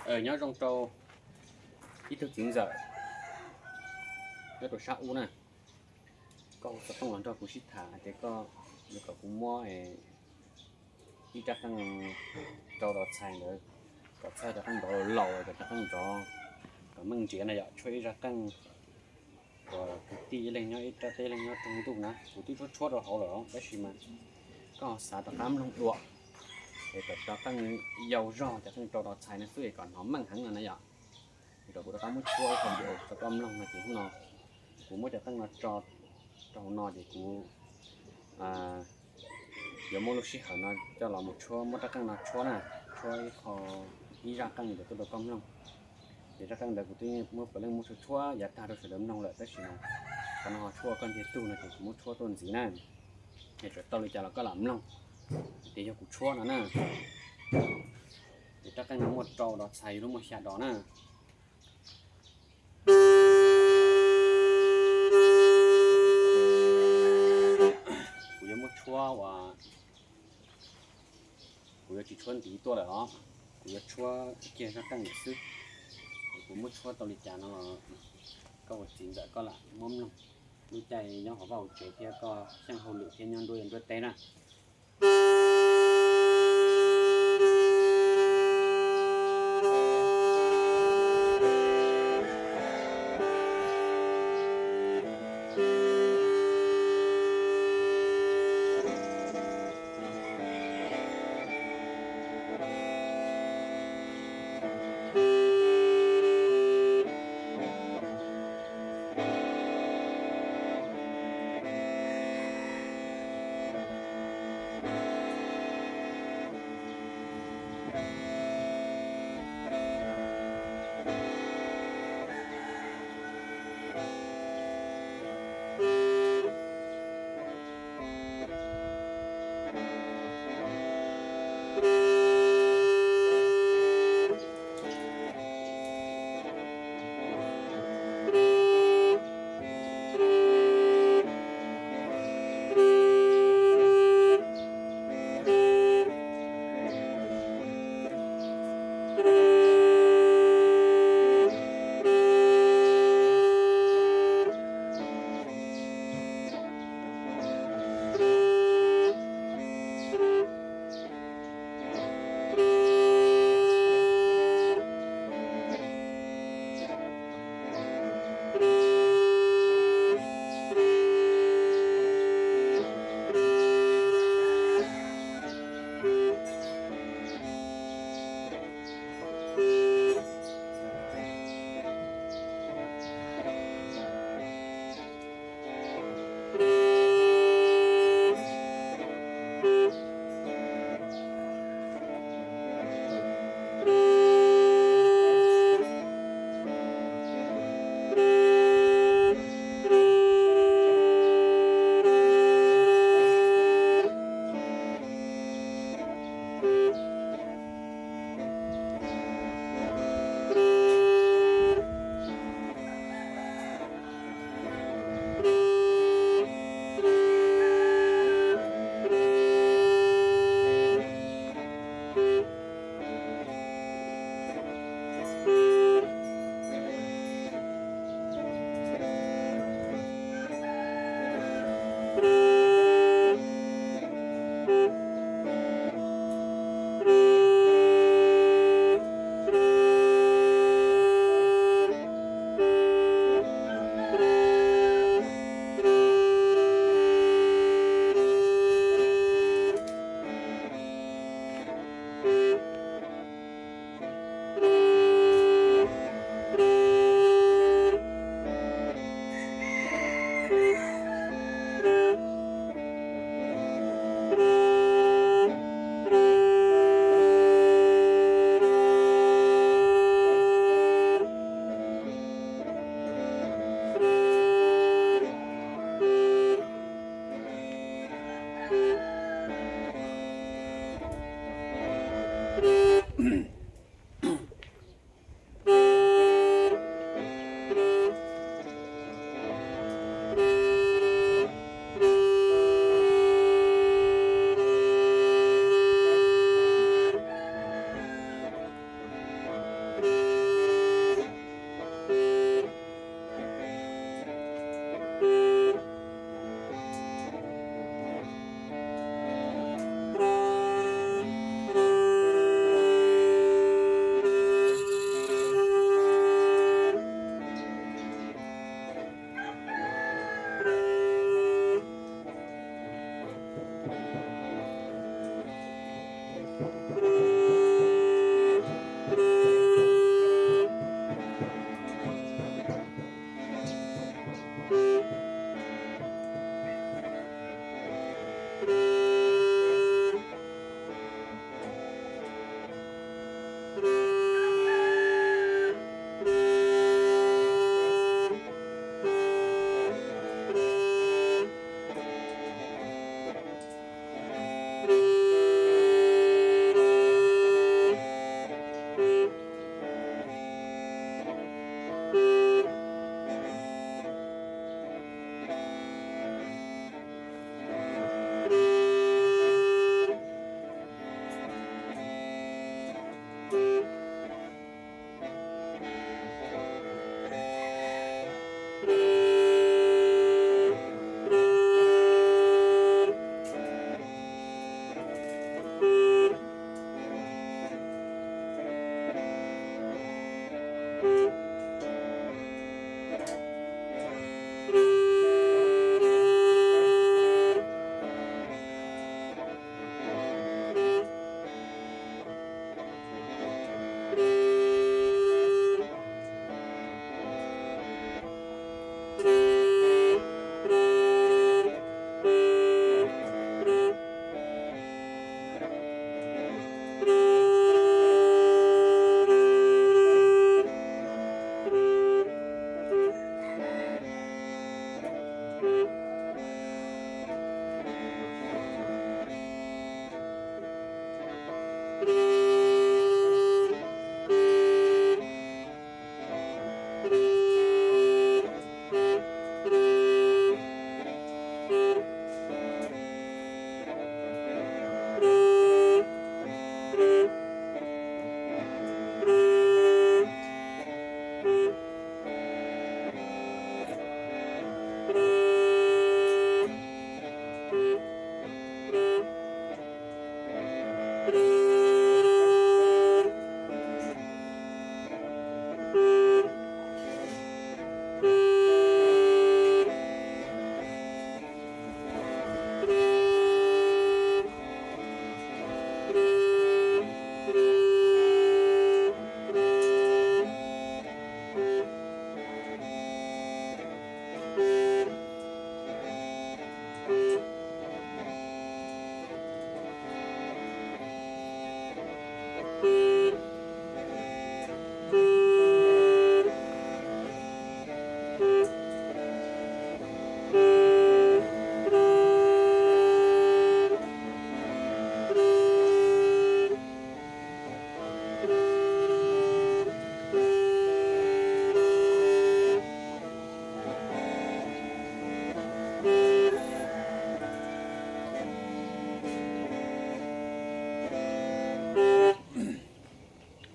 Nyob zoo rau ib tug txiv ntxawm nyob rau sab ub na, koj hu xov tooj los nrog kuv sib tham hais tias koj yuav kom kuv muab ib rab qeej rau dos txhais ntawd, kom txhawj cov qeej nrov laus, kom cov qeej nrov kom meej nrhiav na yom, tshuab ib zaj qeej uas kwv tij ib leeg nyob ib rab teb, ib leeg nyob rooj ntuj na, kuv twb tshuab tshuab rau hauv lawm tab sis mas koj ho xav rov qab mloog dua es kom cov qeej yau zog, cov qeej rau dos txhais no xwb es kom hnov meej heev no na yom. Es kom kuv rov qab muab tshuab ib qho video rau koj mloog no ces hnub no kuv muab cov qeej no tso rau hauv no ces kuv yuav muab lub sij hawm no coj los mus tshuab, muab rab qeej no tshuab na, tshuab ib qho, ib zaj qeej ntawd tuaj rau koj mloog. Ces zaj qeej ntawd kuv twb muab puav leej muab tshuab tshuab yav tag rau sawv daws mloog lawm tab sis mas qhov no ho tshuab koj ntiag tug no ces kuv muab tshuab tuaj ntxiv na. Es txawm tau li cas los koj lam mloog tias yog kuv tshuab no na. Ces rab qeej no muaj rau dos txhais, lub muaj xya dos na. Kuv yuav muab tshuab uas kuv yuav tsis tshuab ntiv tuaj lawm os, kuv yuav tshuab kiag zaj qeej lawm xwb. Es kuv muab tshuab tau li cas no los koj ua txiv ntxawm koj lam muab mloog. Lub caij nyob hauv vaj hauv tsev thiab koj xyeej hauj lwm thiab nyob nruab nruab teb na.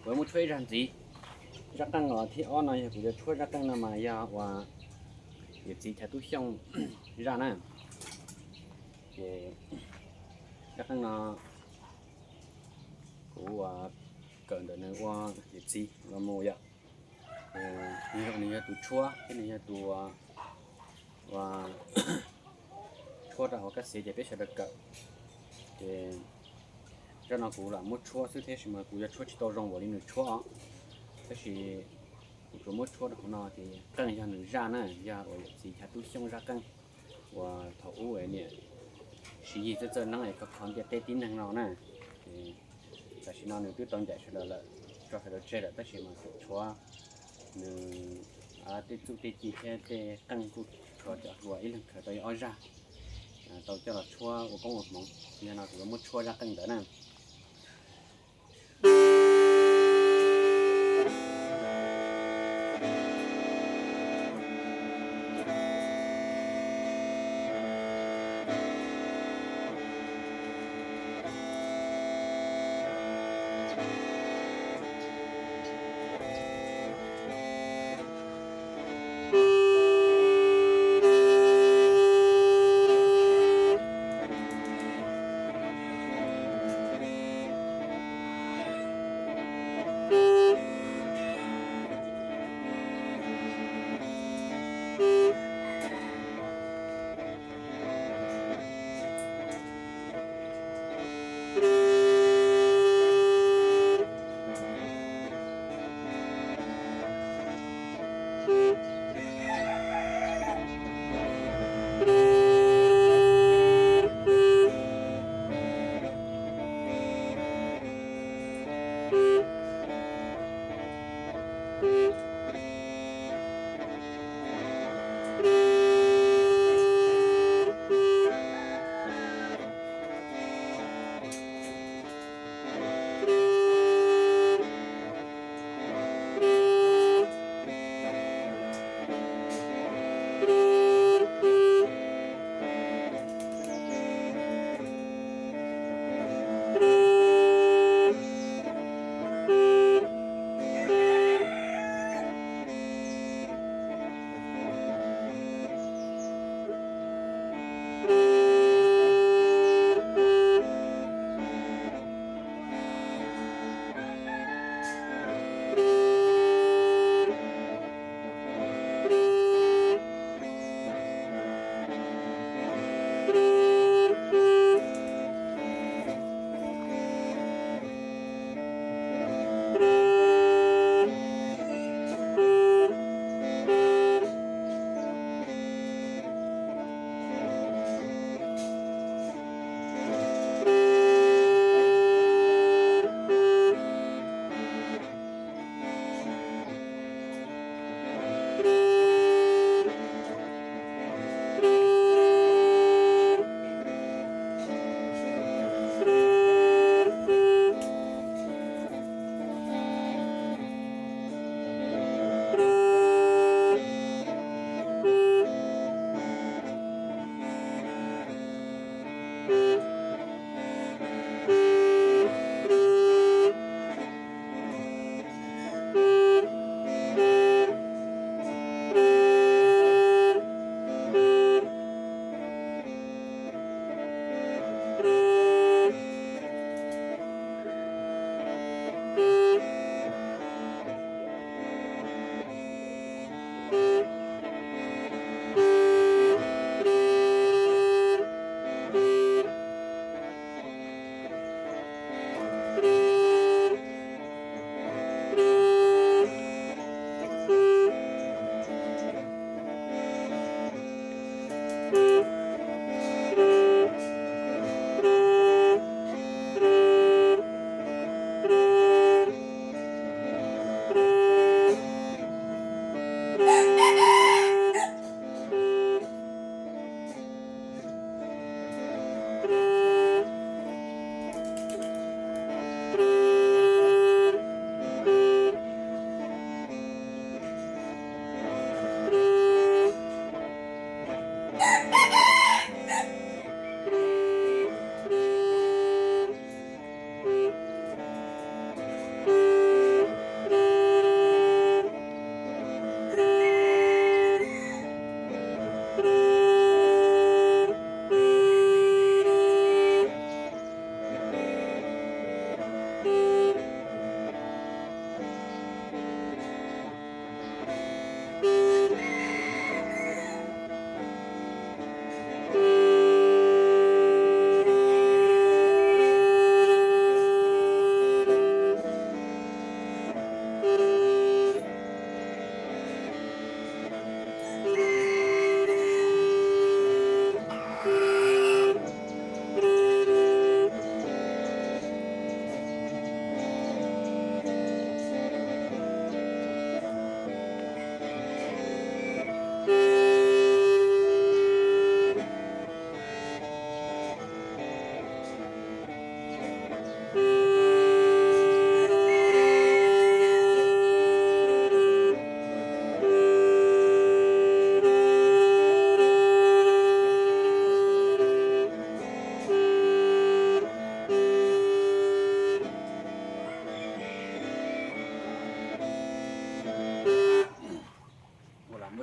Kuv muab tshuab ib zaj ntxiv. Zaj qeej los thib ob no yog kuv yuav tshuab zaj qeej no mas yog uas yawm txiv Chav Tub Xyooj zaj na. Ces zaj qeej no kuv uas kawm ntawm nws ua yawm txiv los mus yom. Nws yog tus tshuab thiab nws yog tus uas tshuab rau hauv kab xiav ces peb sawv daws kawm. Ces zaj no kuv lam muab tshuab xwb tab sis mas kuv yuav tshuab tsis tau zoo npaum li nws tshuab os. Tab sis kuv tsuas muab tshuab rau hauv no ces qeej yog nws zaj na, yog uas yawm txiv Chav Tub Xyooj zaj qeej uas thaum ub niam Siv Yig txawj txawj neeb es khov kho ntiaj teb tib neeg no na. Ces tam sim no nws twb tau ncaim sawv daws lawm, tso sawv daws tseg lawm tab sis mas kuv tshuab nws tej txuj tej ci thiab tej qeej kuj tshuav cov hluas ib leeg khaws tau ib ob zaj tau coj los tshuab ua koob ua hmoov. Yog no kuv yuav muab tshuab zaj qeej ntawd na.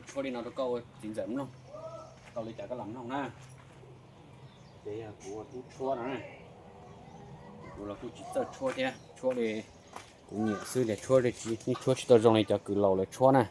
Tshuab li no rau koj ua txiv ntxawm mloog, tau li cas koj los mloog na. Ces yog kuv ua tub tshuab no na, kuv los kuj tsis txawj tshuab thiab, tshuab li kuv nyiam xwb, tias tshuab li tsis, yeej tshuab tsis tau zoo li cov kws laus lawv tshuab na.